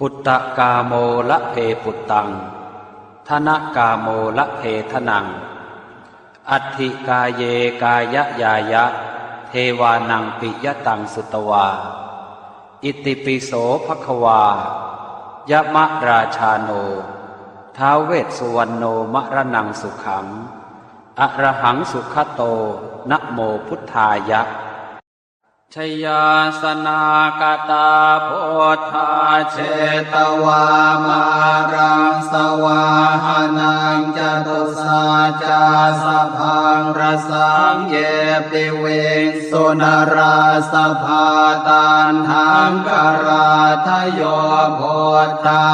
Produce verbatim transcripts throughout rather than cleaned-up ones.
Puttakāmo labhe puttaṃ, dhanakāmo labhe dhanaṃ, atthi kāye kāyañāya, devānaṃ piyataṃ sutvā. Itipi so bhagavā, yamarājāno, ท้าว vessuvaṇṇo, maraṇaṃ sukhaṃ, arahaṃ sugato, namo buddhāya. Jayāsanākatā buddhā, jetvā māraṃ savāhanaṃ, catusaccāsabhaṃ rasaṃ, ye piviṃsu narāsabhā. Taṇhaṅkarādayo buddhā,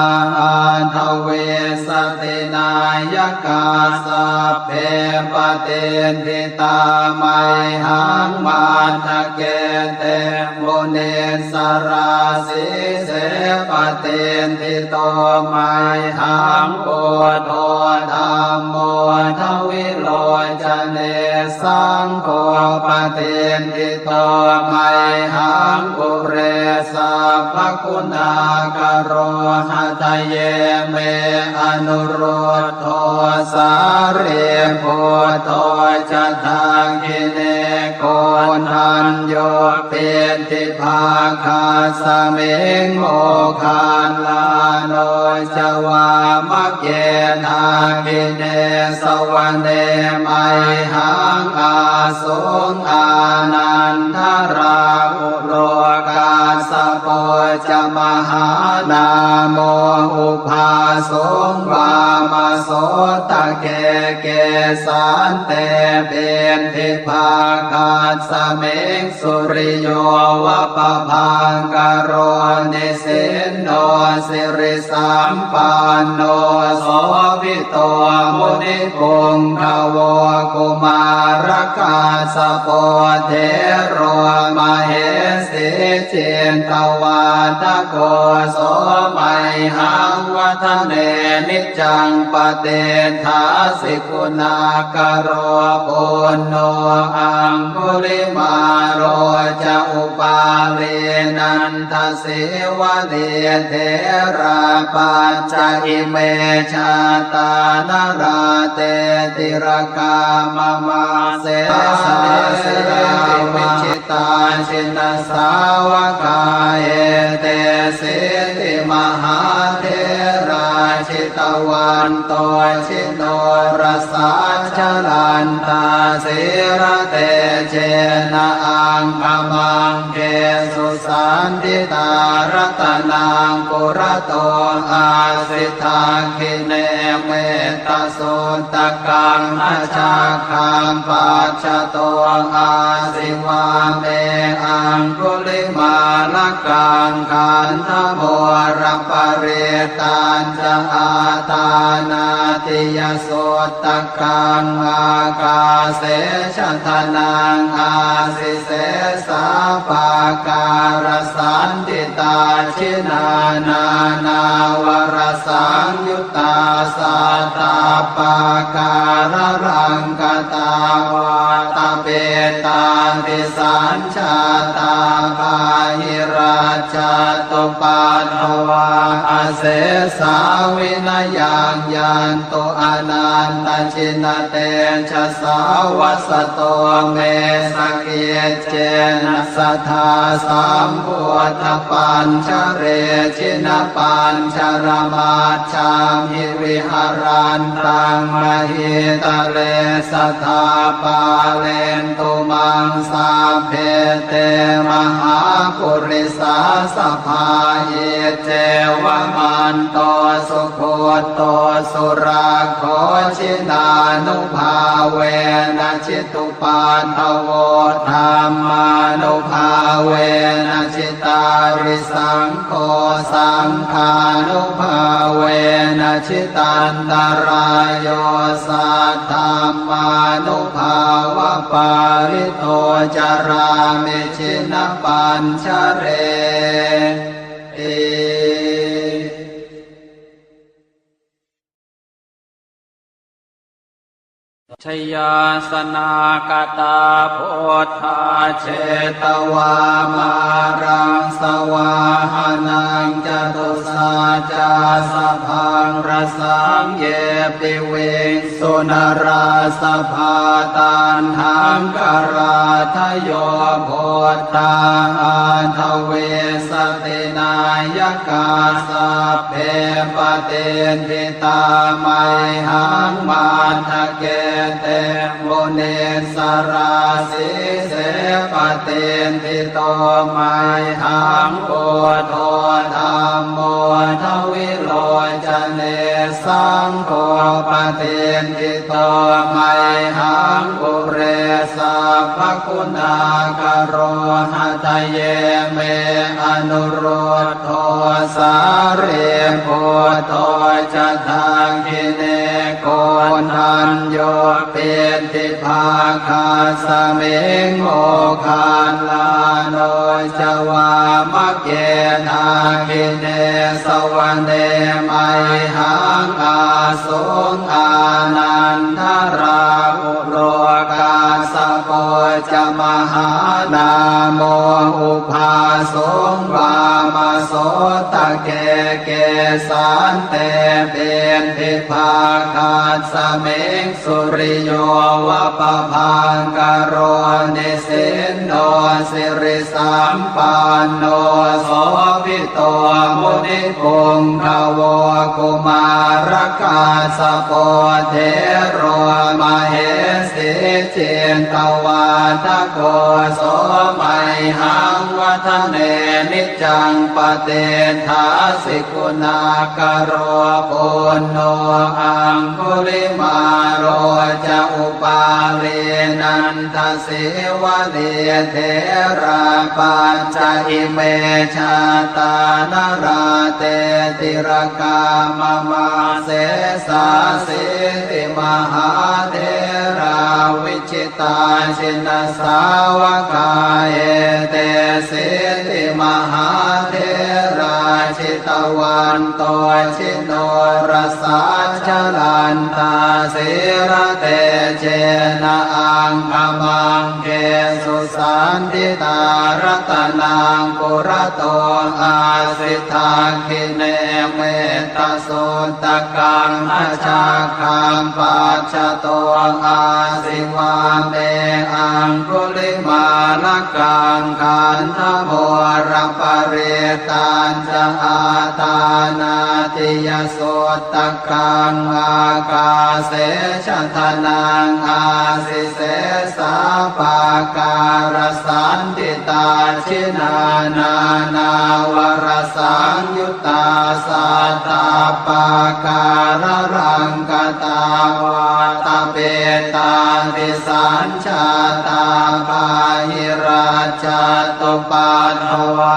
aṭṭhavīsati nāyakā, sabbe patiṭṭhi tā mayhaṃ, matthake te munissarā. Sīse patiṭṭhito mayhaṃ, buddho dhammo dvilocane, saṅgho patiṭṭhito mayhaṃ, ure sabbaguṇākaro. Hadaye me anurud dho, sārīputto ca dakkhiṇe, koṇḍañño piṭṭhibhāgasmiṃ, moggallāno ca vāmake. Dakkhiṇe savane mayhaṃ, ā suṃ ānandarāhulo, kassapo ca mahānāmo, ubhāsuṃ vāmasotake. Kesante piṭṭhibhāgasmiṃ, suriyo va pabhaṅkaro, nisinno siri sampanno, sobhito munipuṅgavo. Kumārakassapo thero, mahesī cittavādako, so mayhaṃ vadane niccaṃ, patiṭṭhāsi guṇākaro. Puṇṇo aṅgulimālo ca, upālī nanda sīvalī, therā pañca ime jātā, nalāṭe tilakā mama. Sesāsīti vijitā jinasāvakā, etesīti mahātherā, jitavanto ji norasā, jalantā sīlatejena, aṅgamaṅgesu saṇṭhitā. Ratanaṃ purato āsi, dakkhiṇe mettasuttakaṃ, dhajaggaṃ pacchato āsi, vāme aṅgulimālakaṃ. Khandhamoraparittañ ca, āṭānāṭiyasuttakaṃ, ākāse chadanaṃ āsi, sesā pākārasaṇṭhitā. Jinā nānāvarasaṃyuttā, sattappākāralaṅkatā, vātapittādisañ jātā, bāhirajjhattupaddavā, asesā vinayaṃ yantu, anantajinatejasā. Vasato me sakiccena, sadā sambuddhapañjare, jinapañjaramaj jhamhi, viharantaṃ mahītale, sadā pālentu maṃ sabbe, te mahāpurisāsabhā. Iccevamanto sugutto surakkho, jinānubhāvena jitu paddavo, dhammānubhāvena jitārisaṅgho, saṅghānubhāvena jitantarāyo, saddhammānubhāvapālito, carāmi jinapañjareti. Jayāsanāgatā buddhā jetvā māraṃ savāhanaṃ, catusaccāsabhaṃ rasaṃ ye piviṃsu narāsabhā. Taṇhaṅkarādayo buddhā aṭṭhavīsati nāyakā, sabbe patiṭṭhi tā mayhaṃ matthake te munissarā. Sīse patiṭṭhito mayhaṃ buddho dhammo dvilocane, saṅgho patiṭṭhito mayhaṃ ure sabbaguṇākaro. Hadaye me anurud dho sārīputto ca dakkhiṇe, koṇḍañño piṭṭhibhāgasmiṃ moggallāno ca vāmake. Dakkhiṇe savane mayhaṃ āsuṃ ānandarāhu lo, kassapo ca mahānāmo ubhāsuṃ vāmasotake. Kesante piṭṭhibhāgasmiṃ suriyo va pabhaṅkaro, nisinno siri sampanno sobhito munipuṅgavo. Kumārakassapo thero mahesī cittavādako, so mayhaṃ vadane niccaṃ patiṭṭhāsi guṇākaro. Puṇṇo aṅgulimālo ca upālī nanda sīvalī, therā pañca ime jātā nalāṭe tilakā mama. Sesāsīti mahātherā vijitā jinasāvakā, etesīti mahātherā jitavanto ji norasā, jalantā sīlatejena aṅgamaṅgesu saṇṭhitā. Ratanaṃ purato āsi dakkhiṇe mettasuttakaṃ, dhajaggaṃ pacchato āsi vāme aṅgulimālakaṃ. Khandhamoraparittañ ca āṭānāṭiyasuttakaṃ, ākāse chadanaṃ āsi sesā pākārasaṇṭhitā. Jinā nānāvarasaṃyuttā sattappākāralaṅkatā, vātapittādisañ jātā bāhirajjhattupaddavā,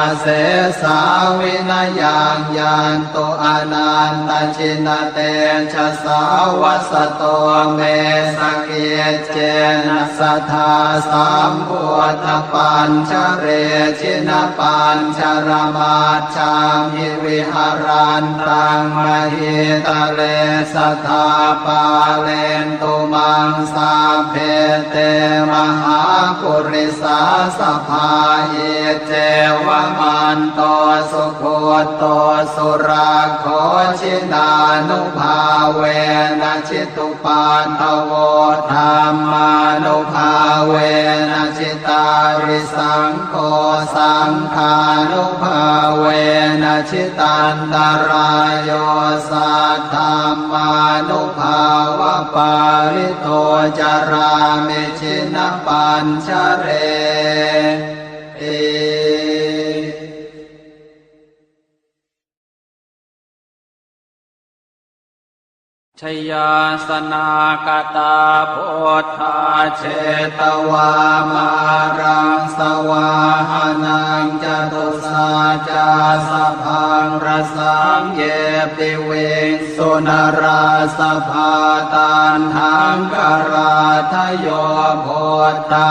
asesā vinayaṃ yantu anantajinatejasā. Vasato me sakiccena sadā sambuddhapañjare, jinapañjaramaj jhamhi viharantaṃ mahītale, sadā pālentu maṃ sabbe te mahāpurisāsabhā. Iccevamanto sugutto surakkho, jinānubhāvena jitu paddavo, dhammānubhāvena jitārisaṅgho, saṅghānubhāvena jitantarāyo, saddhammānubhāvapālito carāmi jinapañjareti. Jayāsanāgatā buddhā jetvā māraṃ savāhanaṃ, catusaccāsabhaṃ rasaṃ ye piviṃsu narāsabhā. Taṇhaṅkarādayo buddhā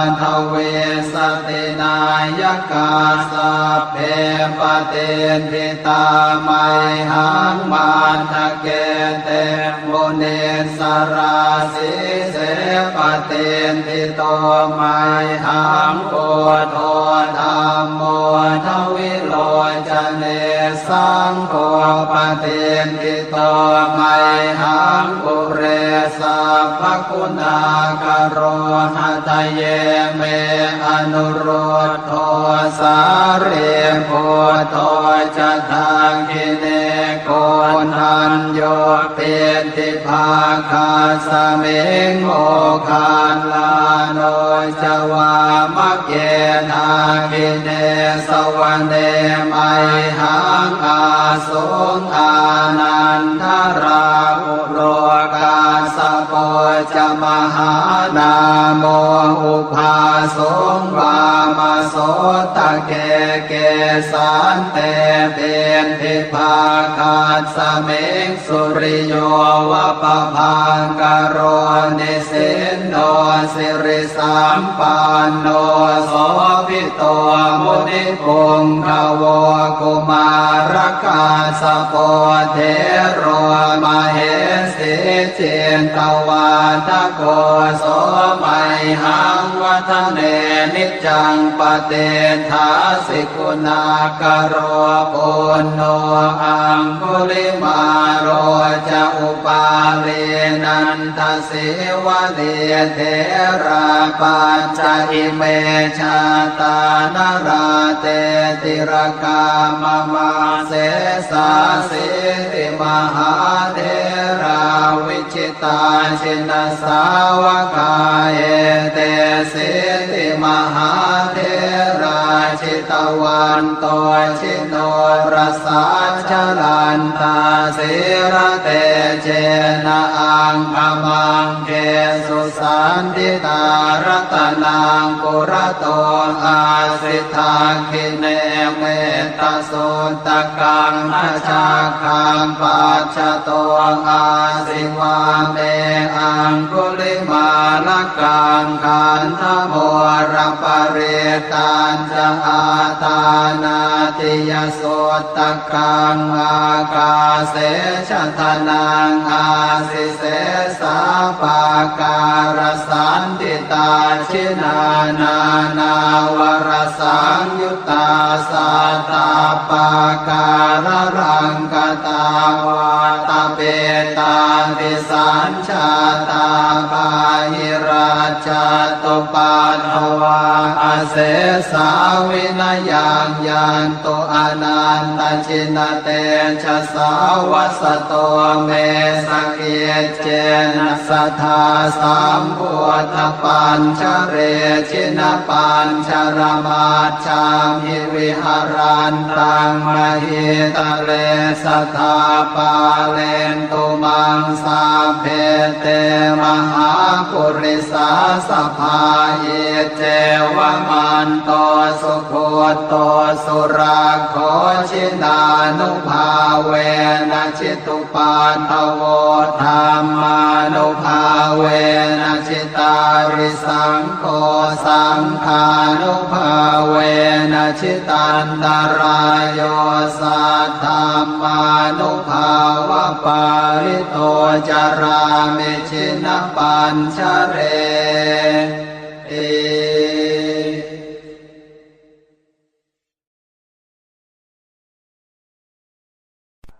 aṭṭhavīsati nāyakā, sabbe patiṭṭhi tā mayhaṃ matthake te munissarā. Sīse patiṭṭhito mayhaṃ buddho dhammo dvilocane, saṅgho patiṭṭhito mayhaṃ ure sabbaguṇākaro. Hadaye me anurud dho sārīputto ca dakkhiṇe, koṇḍañño piṭṭhibhāgasmiṃ moggallāno ca vāmake. Dakkhiṇe savane mayhaṃ āsuṃ ānandarāhu lo, kassapo ca mahānāmo ubhāsuṃ vāmasotake. Kesante piṭṭhibhāgasmiṃ suriyo va pabhaṅkaro, nisinno siri sampanno sobhito munipuṅgavo. Kumārakassapo thero mahesī cittavādako, so mayhaṃ vadane niccaṃ patiṭṭhāsi guṇākaro. Puṇṇo aṅgulimālo ca upālī nanda sīvalī, therā pañca ime jātā nalāṭe tilakā mama. Sesāsīti mahātherā vijitā jinasāvakā, etesīti mahātherā jitavanto ji norasā, jalantā sīlatejena aṅgamaṅgesu saṇṭhitā. Ratanaṃ purato āsi dakkhiṇe mettasuttakaṃ, dhajaggaṃ pacchato āsi vāme aṅgulimālakaṃ. Khandhamoraparittañ ca āṭānāṭiyasuttakaṃ, ākāse chadanaṃ āsi sesā pākārasaṇṭhitā. Jinā nānāvarasaṃyuttā sattappākāralaṅkatā, vātapittādisañ jātā bāhirajjhattupaddavā, asesā vinayaṃ yantu anantajinatejasā. Vasato me sakiccena sadā sambuddhapañjare, jinapañjaramaj jhamhi viharantaṃ mahītale, sadā pālentu maṃ sabbe te mahāpurisāsabhā. Iccevamanto sugutto surakkho, jinānubhāvena jitu paddavo, dhammānubhāvena jitārisaṅgho, saṅghānubhāvena jitantarāyo, saddhammānubhāvapālito carāmi jinapañjareti.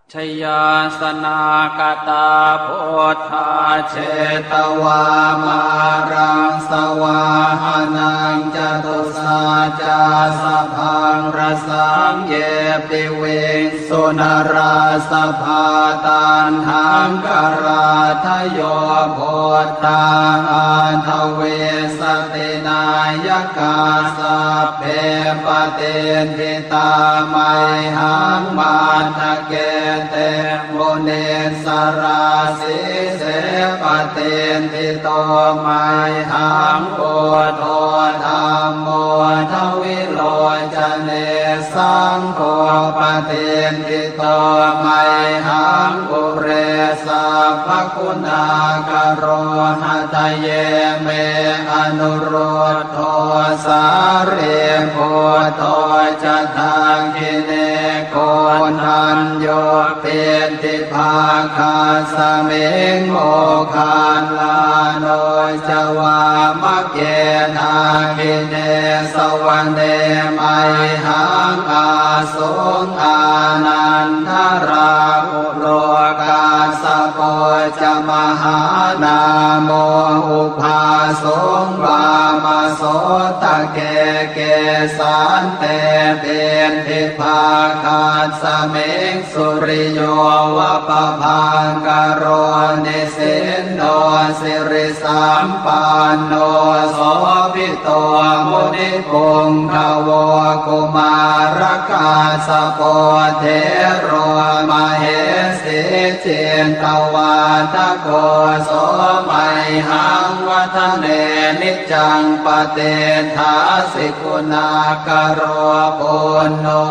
Jayāsanākatā buddhā jetvā māraṃ savāhanaṃ, catusaccāsabhaṃ rasaṃ ye piviṃsu narāsabhā. Taṇhaṅkarādayo buddhā aṭṭhavīsati nāyakā, sabbe patiṭṭhi tā mayhaṃ matthake te munissarā. Sīse patiṭṭhito mayhaṃ buddho dhammo dvilocane, saṅgho patiṭṭhito mayhaṃ ure sabbaguṇākaro. Hadaye me anurud dho sārīputto ca dakkhiṇe, ko Koṇḍañño piṭṭhibhāgasmiṃ moggallāno ca vāmake. Dakkhiṇe savane mayhaṃ ā suṃ ānandarāhulo kassapo ca mahānāmo ubhāsuṃ vāmasotake. Kesante piṭṭhibhāgasmiṃ suriyo va pabhaṅkaro nisinno sirisampanno sobhi to munipuṅgavo. Kumārakassapo thero mahesī cittavādako so mayhaṃ vadane niccaṃ patiṭṭhāsi guṇākaro. Puṇṇo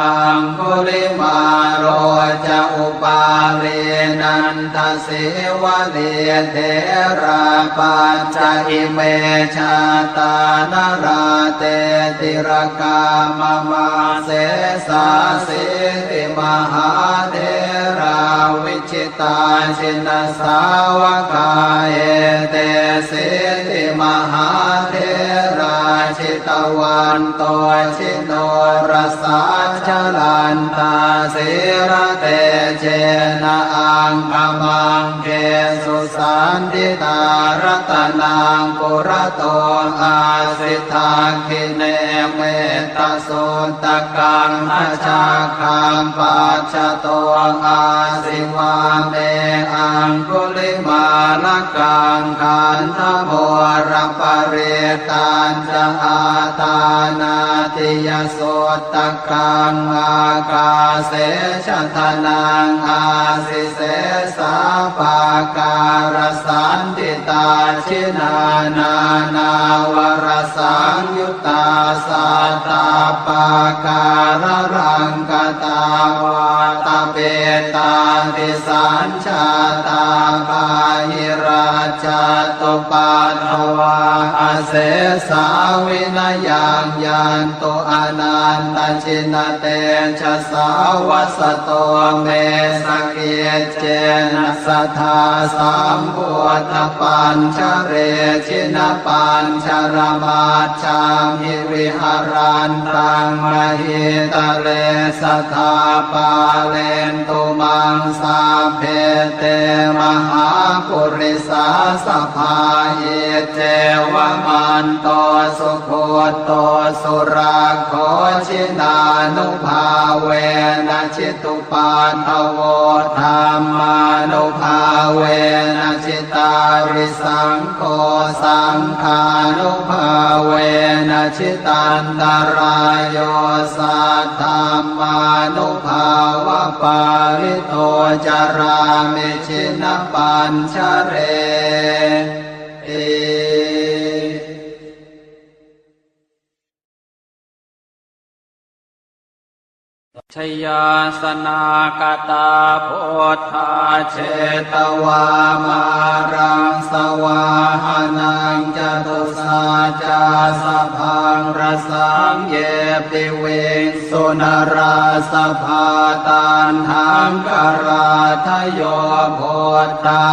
aṅgulimālo ca upālī nanda sīvalī therā pañca ime jātā nalāṭe tilakā mama. Sesāsīti mahātherā vijitā jinasāvakā etesīti mahātherā jitavanto ji norasā jalantā sīlatejena aṅgamaṅgesu saṇṭhitā. Ratanaṃ purato āsi dakkhiṇe mettasuttakaṃ dhajaggaṃ pacchato āsi vāme aṅgulimālakaṃ. Khandhamoraparittañ ca āṭānāṭiyasuttakaṃ ākāse chadanaṃ āsi sesā pākārasaṇṭhitā. Jinā nānāvarasaṃyuttā sattappākāralaṅkatā vātapittādisañ jātā bāhirajjhattupaddavā asesā vinayaṃ yantu anantajinatejasā. Vasato me sakiccena sadā sambuddhapañjare jinapañjaramaj jhamhi viharantaṃ mahītale sadā pālentu maṃ sabbe te mahāpurisāsabhā. Iccevamanto sugutto surakkho jinānubhāvena jitu paddavo dhammānubhāvena jitārisaṅgho saṅghānubhāvena jitantarāyo saddhammānubhāvapālito carāmi jinapañjareti. Jayāsanākatā buddhā jetvā māraṃ savāhanaṃ catusaccāsabhaṃ rasaṃ ye piviṃsu narāsabhā. Taṇhaṅkarādayo buddhā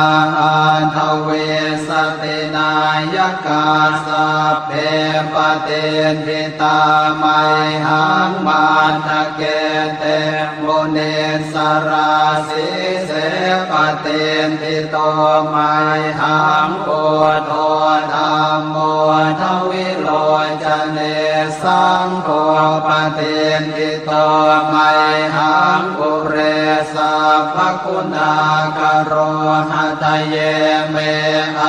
aṭṭhavīsati nāyakā sabbe patiṭṭhi tā mayhaṃ matthake te munissarā. Sīse patiṭṭhito mayhaṃ buddho dhammo dvilocane saṅgho patiṭṭhito mayhaṃ ure sabbaguṇākaro. Hadaye me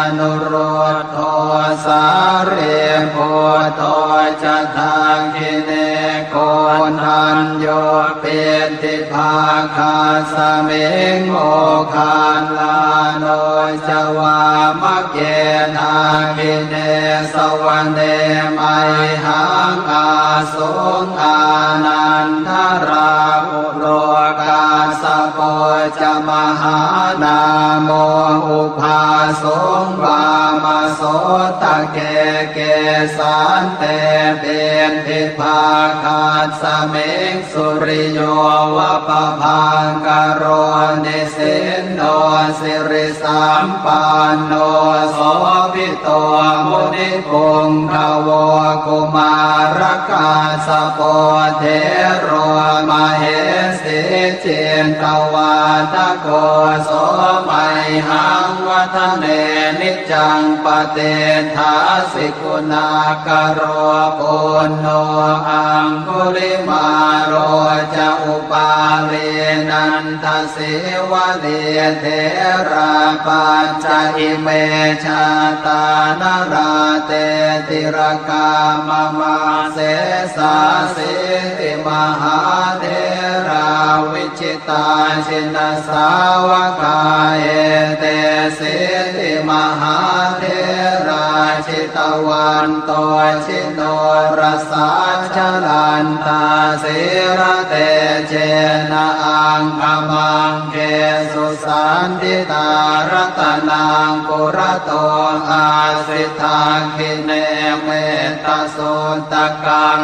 anurud dho sārīputto ca dakkhiṇe koṇḍañño piṭṭhibhāgasmiṃ moggallāno ca vāmake. Dakkhiṇe savane mayhaṃ ā suṃ ānandarāhulo kassapo ca mahānāmo ubhāsuṃ vāmasotake. Kesante piṭṭhibhāgasmiṃ suriyo va pabhaṅkaro nisinno sirisampanno sobhi to munipuṅgavo. Kumārakassapo thero mahesī cittavādako so mayhaṃ vadane niccaṃ patiṭṭhāsi guṇākaro. Puṇṇo aṅgulimālo ca upālī nanda sīvalī therā pañca ime jātā nalāṭe tilakā mama. Sesāsīti mahātherā vijitā jinasāvakā etesīti mahātherā jitavanto ji norasā jalantā sīlatejena aṅgamaṅgesu saṇṭhitā. Ratanaṃ purato āsi dakkhiṇe mettasuttakaṃ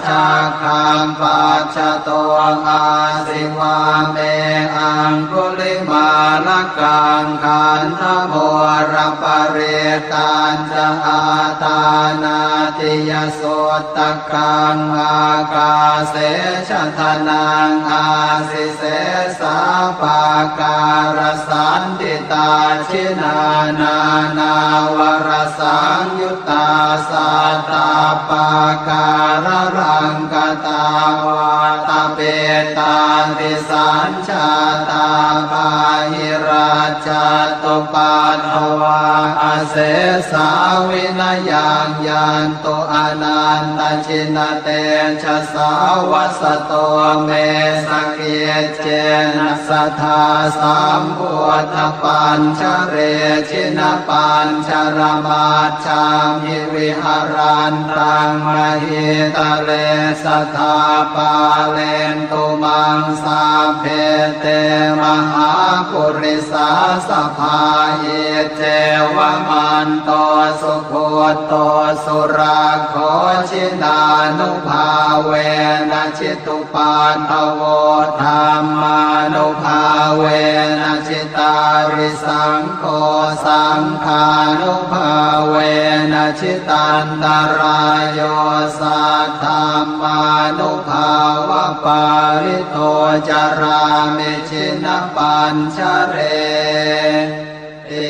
dhajaggaṃ pacchato āsi vāme aṅgulimālakaṃ. Khandhamoraparittañ ca āṭānāṭiyasuttakaṃ ākāse chadanaṃ āsi sesā pākārasaṇṭhitā. Jinā nānāvarasaṃyuttā sattappākāralaṅkatā vātapittādisañ jātā bāhirajjhattupaddavā asesā vinayaṃ yantu anantajinatejasā. Vasato me sakiccena sadā sambuddhapañjare jinapañjaramaj jhamhi viharantaṃ mahītale sadā pālentu maṃ sabbe te mahāpurisāsabhā. Iccevamanto sugutto surakkho jinānubhāvena jitu paddavo dhammānubhāvena jitārisaṅgho saṅghānubhāvena jitantarāyo saddhammānubhāvapālito carāmi jinapañjareti.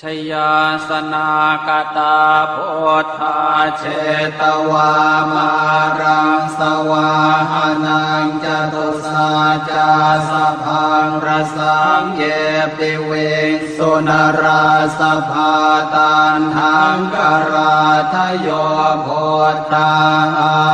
Jayāsanāgatā buddhā jetvā māraṃ savāhanaṃ catusaccāsabhaṃ rasaṃ ye piviṃsu narāsabhā. Taṇhaṅkarādayo buddhā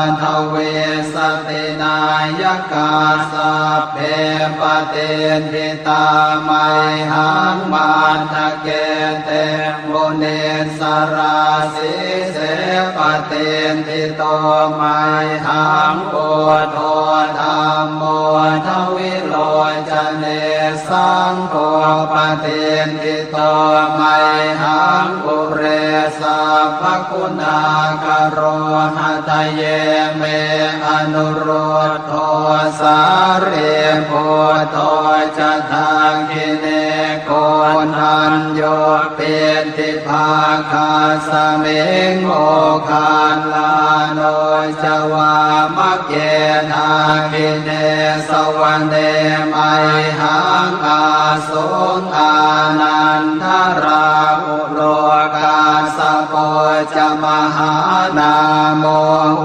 aṭṭhavīsati nāyakā sabbe patiṭṭhi tā mayhaṃ matthake te munissarā. Sīse patiṭṭhito mayhaṃ buddho dhammo dvilocane saṅgho patiṭṭhito mayhaṃ ure sabbaguṇākaro. Hadaye me anurud dho sārīputto ca dakkhiṇe koṇḍañño piṭṭhibhāgasmiṃ moggallāno ca vāmake. Dakkhiṇe savane mayhaṃ āsuṃ ānandarāhu lo kassapo ca mahānāmo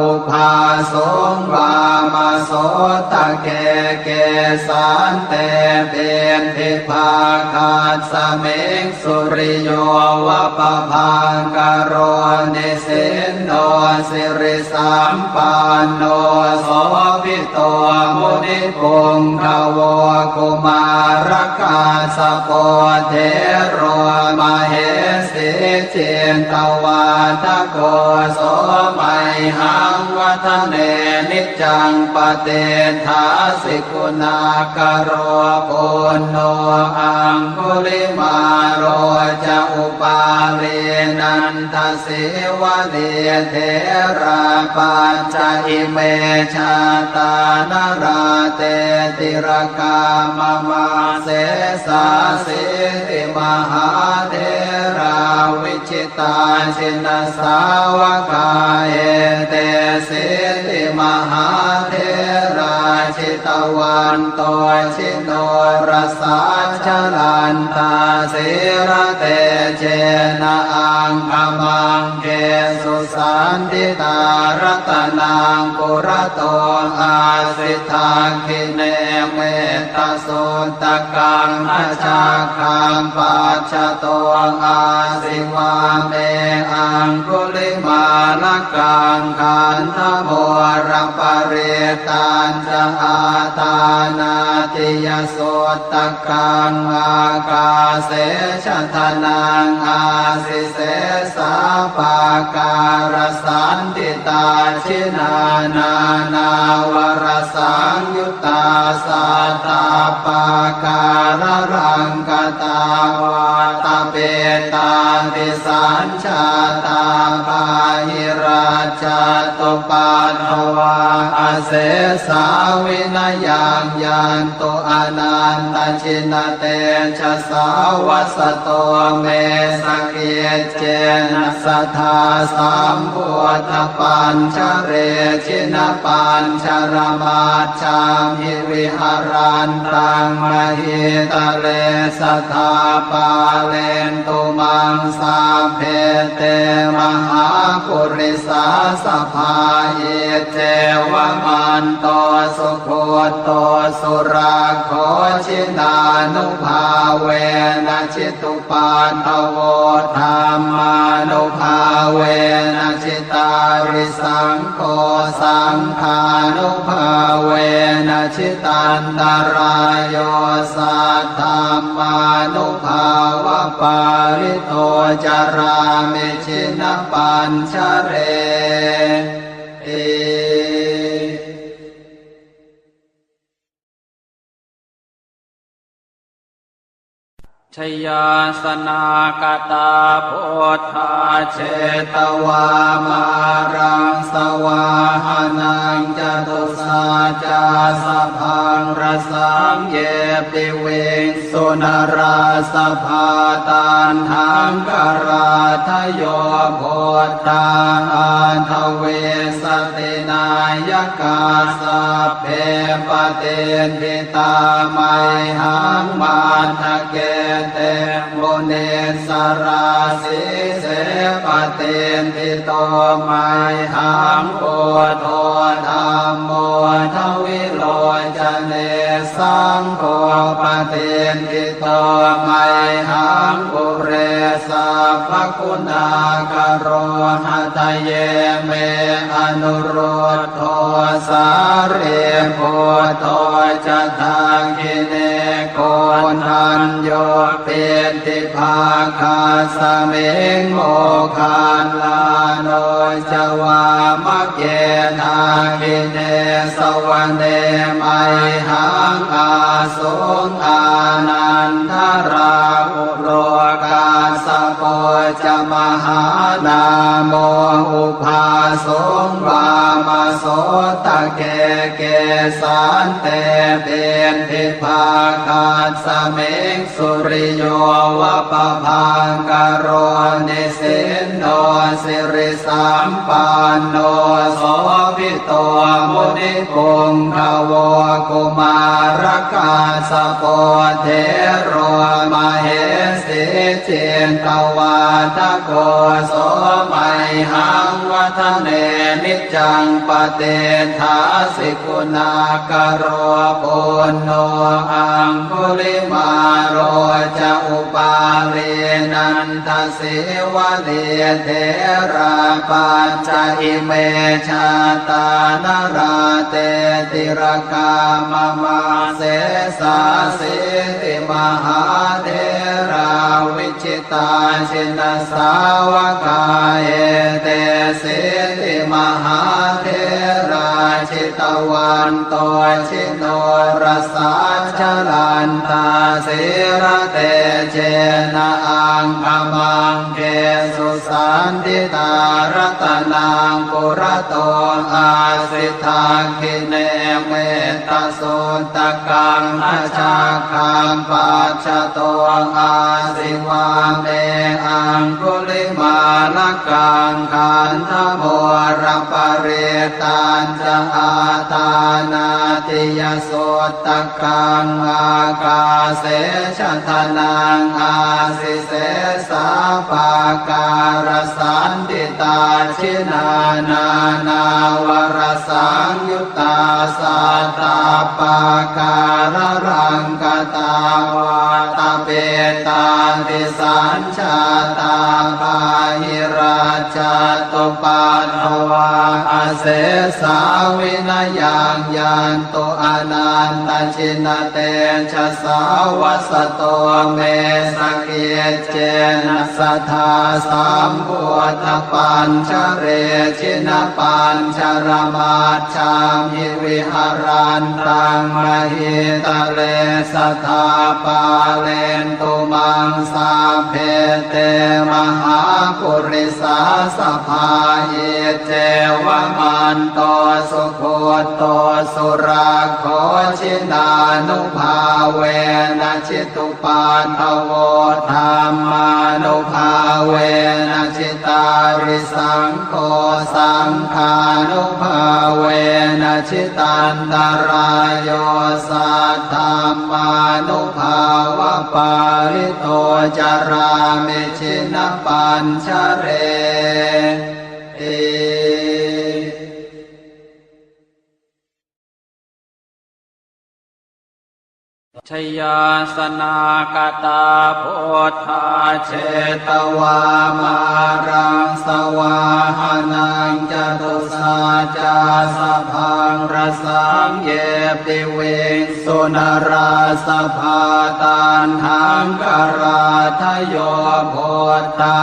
ubhāsuṃ vāmasotake. Kesante piṭṭhibhāgasmiṃ suriyo va pabhaṅkaro nisinno sirisampanno sobhito munipuṅgavo. Kumārakassapo thero mahesī cittavādako so mayhaṃ vadane niccaṃ patiṭṭhāsi guṇākaro. Puṇṇo aṅgulimālo ca upālī nanda sīvalī therā pañca ime jātā nalāṭe tilakā mama. Sesāsīti mahātherā vijitā jinasāvakā etesīti mahātherā jitavanto ji norasā jalantā sīlatejena aṅgamaṅgesu saṇṭhitā. Ratanaṃ purato āsi dakkhiṇe mettasuttakaṃ dhajaggaṃ pacchato āsi vāme aṅgulimālakaṃ. Khandhamoraparittañ ca āṭānāṭiyasuttakaṃ ākāse chadanaṃ āsi sesā pākārasaṇṭhitā. Jinā nānāvarasaṃyuttā sattappākāralaṅkatā vātapittādisañ jātā bāhirajjhattupaddavā asesā vinayaṃ yantu anantajinatejasā. Vasato me sakiccena sadā sambuddhapañjare jinapañjaramaj jhamhi viharantaṃ mahītale sadā pālentu maṃ sabbe te mahāpurisāsabhā. Iccevamanto sugutto surakkho jinānubhāvena jitu paddavo dhammānubhāvena jitārisaṅgho saṅghānubhāvena jitantarāyo saddhammānubhāvapālito carāmi jinapañjareti. Jayāsanākatā buddhā jetvā māraṃ savāhanaṃ catusaccāsabhaṃ rasaṃ ye piviṃsu narāsabhā. Taṇhaṅkarādayo buddhā aṭṭhavīsati nāyakā sabbe patiṭṭhi tā mayhaṃ matthake te munissarā. Sīse patiṭṭhito mayhaṃ buddho dhammo dvilocane saṅgho patiṭṭhito mayhaṃ ure sabbaguṇākaro. Hadaye me anurud dho sārīputto ca dakkhiṇe koṇḍañño piṭṭhibhāgasmiṃ moggallāno ca vāmake. Dakkhiṇe savane mayhaṃ āsuṃ ānandarāhu lo kassapo ca mahānāmo ubhāsuṃ vāmasotake. Kesante piṭṭhibhāgasmiṃ suriyo va pabhaṅkaro nisinno sirisampanno sobhi to munipuṅgavo. Kumārakassapo thero mahesī cittavā Tako so mayhaṃ vadane niccaṃ patiṭṭhāsi guṇākaro. Puṇṇo aṅgulimālo ca upālī nandasīvalī therā pañca ime jātā nalāṭe tilakā mama. Sesāsīti mahātherā viji tā jinasāvakā etesīti mahātherā jitavanto jinorasā jalantā sīlatejena aṅgamaṅgesu saṇṭhitā. Ratanaṃ purato āsi dakkhiṇe metta suttakaṃ dhajaggaṃ pacchato āsi vāme aṅgulimālakaṃ. Khandhamoraparittañca āṭānāṭiyasuttakaṃ ākāse chadanaṃ āsi sesā pākārasaṇṭhitā. Jinā nānāvarasaṃyu ttā sattappākāralaṅkatā vātapittādisañjātā bāhirajjhattupaddavā asesā vinayaṃ yantu anantajinatejasā. Vasato me sakic cena sadā sambuddhapañjare jinapañjaramajjhamhi viharantaṃ mahītale sadā pālentu maṃ sabbe te mahāpurisāsabhā. Iccevamanto sugutto surakkho jinānubhāvena jitu paddavo dhammānubhāvena jitārisaṅgho saṅghānubhāvena jitantarāyo saddhammānubhāvapālito carāmi jinapañjareti. Jayāsanākatā buddhā jetvā māraṃ savāhanaṃ catusaccāsabhaṃ rasaṃ ye piviṃsu narāsabhā. Taṇhaṅkarādayo buddhā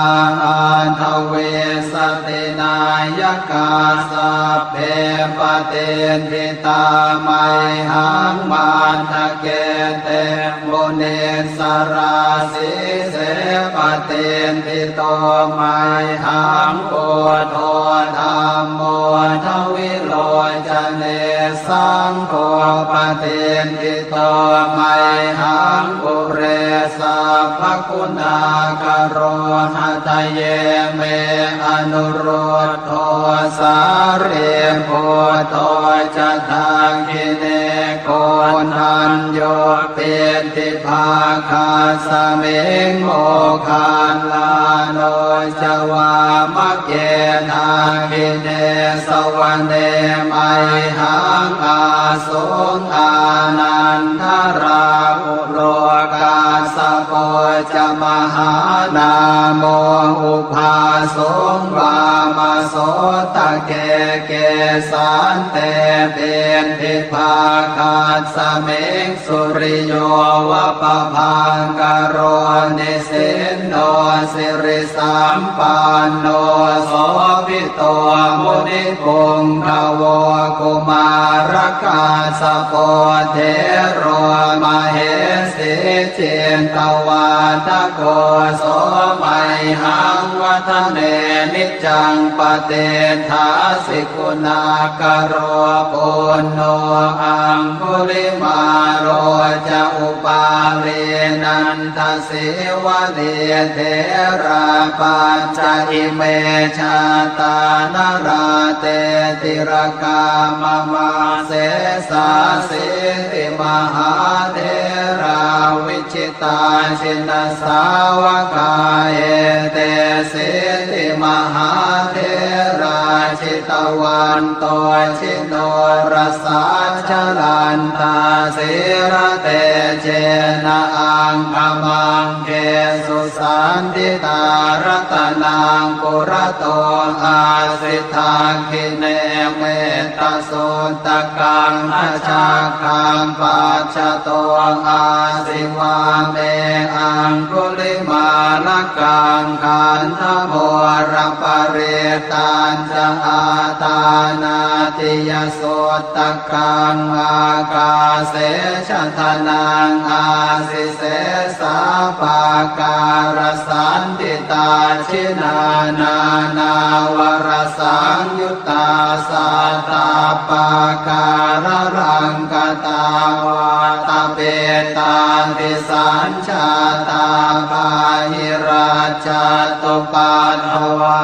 aṭṭhavīsati nāyakā sabbe patiṭṭhi tā mayhaṃ matthake te munissarā. Sīse patiṭṭhito mayhaṃ buddho dhammo dvilocane saṅgho patiṭṭhito mayhaṃ ure sabbaguṇākaro. Hadaye me anurud dho sārīputto ca dakkhiṇe koṇḍañño piṭṭhibhāgasmiṃ moggallāno ca vāmake. Dakkhiṇe savane mayhaṃ āsuṃ ānandarāhu lo kassapo ca mahānāmo ubhāsuṃ vāmasotake. Kesante piṭṭhibhāgasmiṃ suriyo va pabhaṅkaro nisinno siri sampanno sobhito munipuṅgavo. Kumārakassapo thero mahesī cittavādako so mayhaṃ vadane niccaṃ patiṭṭhāsi guṇākaro. Puṇṇo aṅgulimālo ca upālī nanda sīvalī therā pañca ime jātā nalāṭe tilakā mama. Sesāsīti mahātherā vijitā jinasāvakā, etesīti mahātherā jitavanto jinorasā, jalantā sīlatejena aṅgamaṅgesu saṇṭhitā. Ratanaṃ purato āsi, dakkhiṇe metta suttakaṃ, dhajaggaṃ pacchato āsi, vāme aṅgulimālakaṃ. Khandhamoraparittañca, āṭānāṭiyasuttakaṃ, ākāse chadanaṃ āsi, sesā pākārasaṇṭhitā. Jinā nānāvarasaṃyu ttā, sattappākāralaṅkatā, vātapittādisañjātā, bāhirajjhattupaddavā,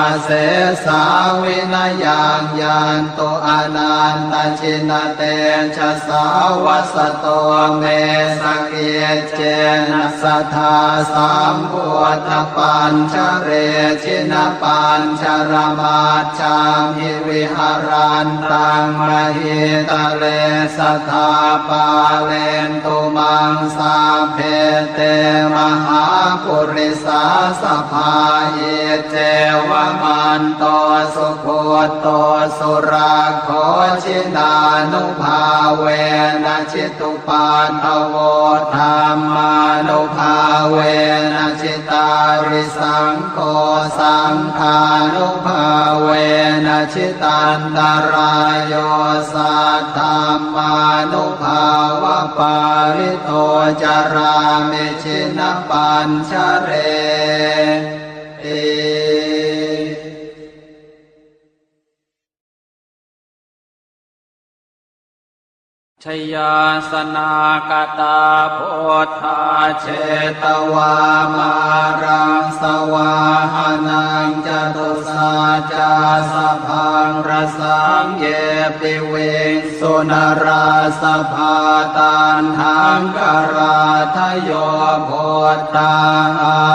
asesā vinayaṃ yantu, anantajinatejasā. Vasato me sakic cena, sadā sambuddhapañjare, jinapañjaramajjhamhi, viharantaṃ mahītale, sadā pālentu maṃ sabbe, te mahāpurisāsabhā. Iccevamanto sugutto surakkho, jinānubhāvena jitu paddavo, dhammānubhāvena jitārisaṅgho, saṅghānubhāvena jitantarāyo, saddhammānubhāvapālito carāmi jinapañjareti. Jayāsanāgatā buddhā, jetvā māraṃ savāhanaṃ, catusaccāsabhaṃ rasaṃ, ye piviṃsu narāsabhā. Taṇhaṅkarādayo buddhā,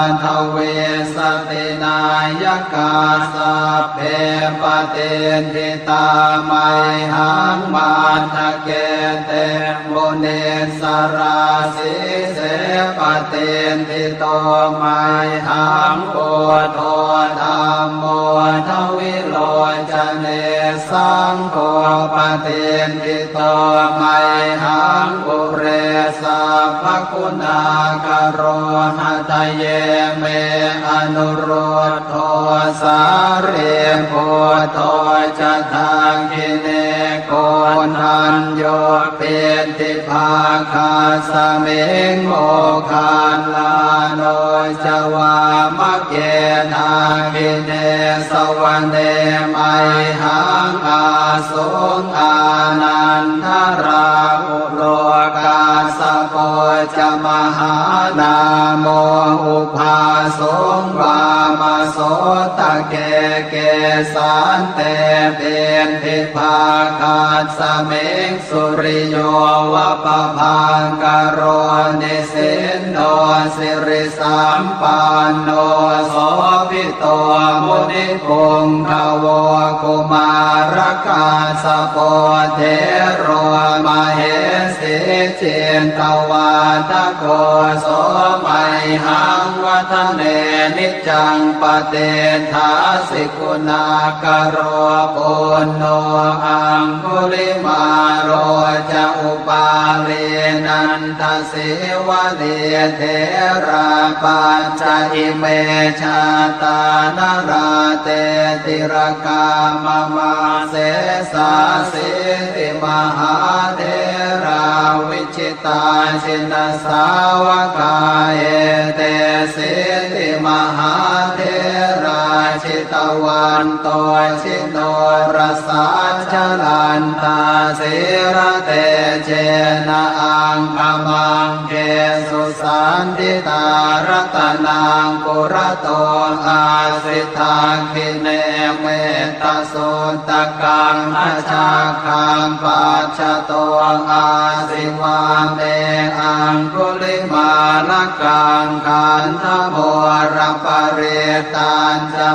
aṭṭhavīsati nāyakā, sabbe patiṭṭhi tā mayhaṃ, matthake te munissarā. Sīse patiṭṭhito mayhaṃ, buddho dhammo dvilocane, saṅgho patiṭṭhito mayhaṃ, ure sabbaguṇākaro. Hadaye me anurud dho, sārīputto ca dakkhiṇe, koṇḍañño piṭṭhibhāgasmiṃ, moggallāno ca vāmake. Dakkhiṇe savane mayhaṃ, āsuṃ ānandarāhulo, kassapo ca mahānāmo, ubhāsuṃ vāmasotake. Kesante piṭṭhibhāgasmiṃ, suriyo va pabhaṅkaro, nisinno sirisampanno, sobhi to munipuṅgavo. Kumārakassapo thero, mahesī cittavādako, so mayhaṃ vadane niccaṃ, patiṭṭhāsi guṇākaro. Puṇṇo aṅgulimālo ca, upālī nanda sīvalī, therā pañca ime jātā, nalāṭe tilakā mama. Sesāsīti mahātherā, vijitā jinasāvakā, etesīti mahātherā, jita Jitavanto jinorasā, jalantā sīlatejena, aṅgamaṅgesu saṇṭhitā. Ratanaṃ purato āsi, dakkhiṇe mettasuttakaṃ, dhajaggaṃ pacchato āsi, vāme aṅgulimālakaṃ. Khandhamoraparittañ ca,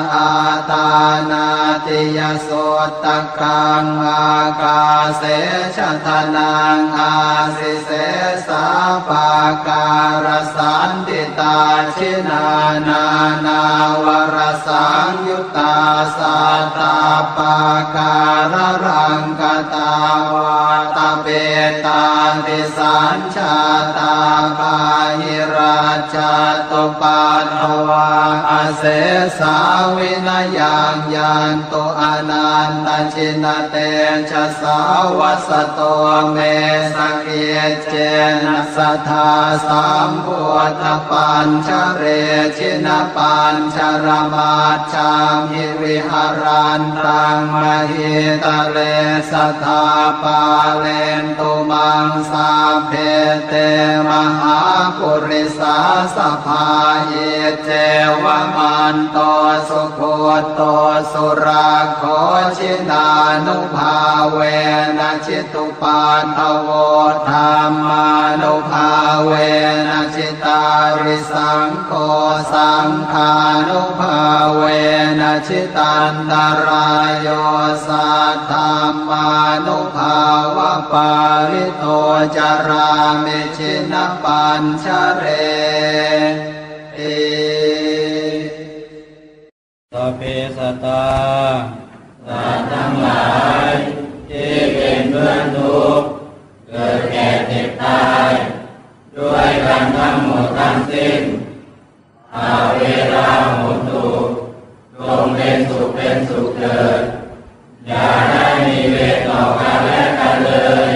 āṭānāṭiyasuttakaṃ, ākāse chadanaṃ āsi, sesā pākārasaṇṭhitā. Jinā nānāvarasaṃyuttā, sattappākāralaṅkatā, vātapittādisañ jātā, bāhirajjhattupaddavā, asesā vinayaṃ yantu, anantajinatejasā. Vasato me sakiccena, sadā sambuddhapañjare, jinapañjaramaj jhamhi, viharantaṃ mahītale, sadā pālentu maṃ sabbe, te mahāpurisāsabhā. Iccevamanto sugutto surakkho, jinānubhāvena jitu paddavo, dhammānubhāvena jitārisaṅgho, saṅghānubhāvena jitantarāyo, saddhammānubhāvapālito carāmi jinapañjareti. Sabbe sattā สัตว์ทั้งหลายที่เป็นเพื่อนทุกข์ เกิดแก่เจ็บตาย ด้วยกันทั้งหมดทั้งสิ้น averā hontu จงเป็นสุขเป็นสุขเถิด อย่าได้มีเวรต่อกันและกันเลย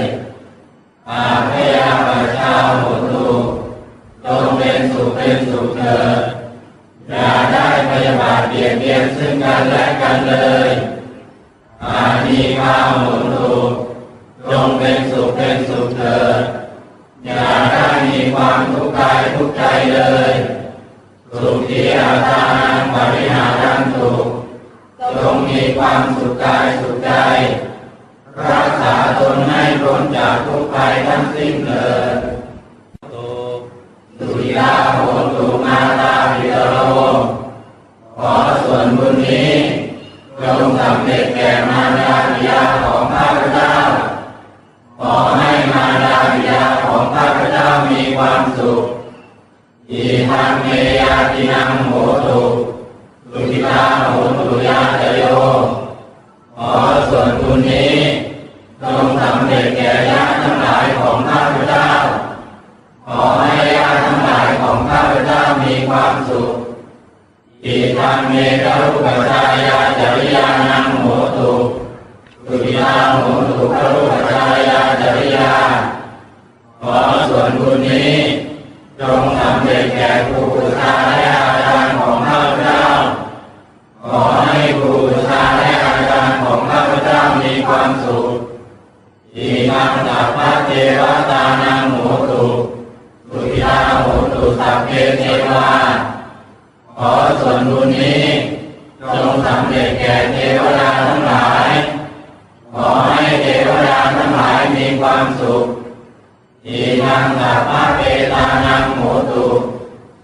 abyāpajjhā hontu จงเป็นสุขเป็นสุขเถิด อย่าได้พยาบาทเบียดเบียนซึ่งกันและกันเลย anīghā hontu จงเป็นสุขเป็นสุขเถิด อย่าได้มีความทุกข์กายทุกข์ใจเลย sukhī attānaṃ pariharantu จงมีความสุขกายสุขใจ รักษาตนให้พ้นจากทุกข์ภัยทั้งสิ้นเถิด sukhitā hontu mātāpitaro ขอส่วนบุญนี้จงสำเร็จแก่มารดาบิดาของข้าพเจ้า ขอให้มารดาบิดาของข้าพเจ้ามีความสุข idaṃ me ñātīnaṃ hotu, sukhitā hontu ñātayo. ขอส่วนบุญนี้จงสำเร็จแก่ญาติทั้งหลายของข้าพเจ้า ขอให้ญาติทั้งหลายของข้าพเจ้ามีความสุข idaṃ me garūpajjhāyācariyānaṃ hotu, sukhitā hontu garūpajjhāyācariyā. ขอส่วนบุญนี้จงสำเร็จแก่ครูอุปัชฌาย์และอาจารย์ของข้าพเจ้า ขอให้ครูอุปัชฌาย์และอาจารย์ของข้าพเจ้ามีความสุข idaṃ sabbadevatānaṃ hotu, sukhitā hontu sabbe devā. ขอส่วนบุญนี้จงสำเร็จแก่เทวดาทั้งหลาย ขอให้เทวดาทั้งหลายมีความสุข idaṃ sabbapetānaṃ hotu,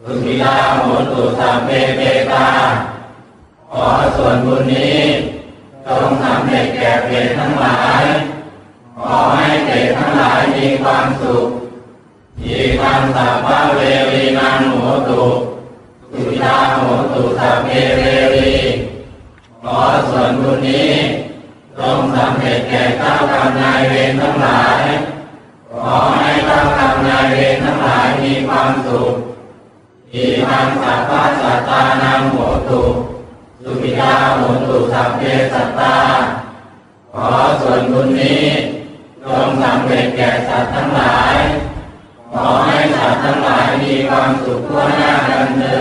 sukhitā hontu sabbe petā. ขอส่วนบุญนี้จงสำเร็จแก่เปรตทั้งหลาย ขอให้เปรตทั้งหลายมีความสุข idaṃ sabbaverīnaṃ hotu, sukhitā hontu sabbe verī. ขอส่วนบุญนี้จงสำเร็จแก่เจ้ากรรมนายเวรทั้งหลาย ขอให้เจ้ากรรมนายเวรทั้งหลายมีความสุข idaṃ sabbasattānaṃ hotu, sukhitā hontu sabbe sattā. ขอส่วนบุญนี้จงสำเร็จแก่สัตว์ทั้งหลาย ขอให้สัตว์ทั้งหลายมีความสุขทั่วหน้ากันเทอ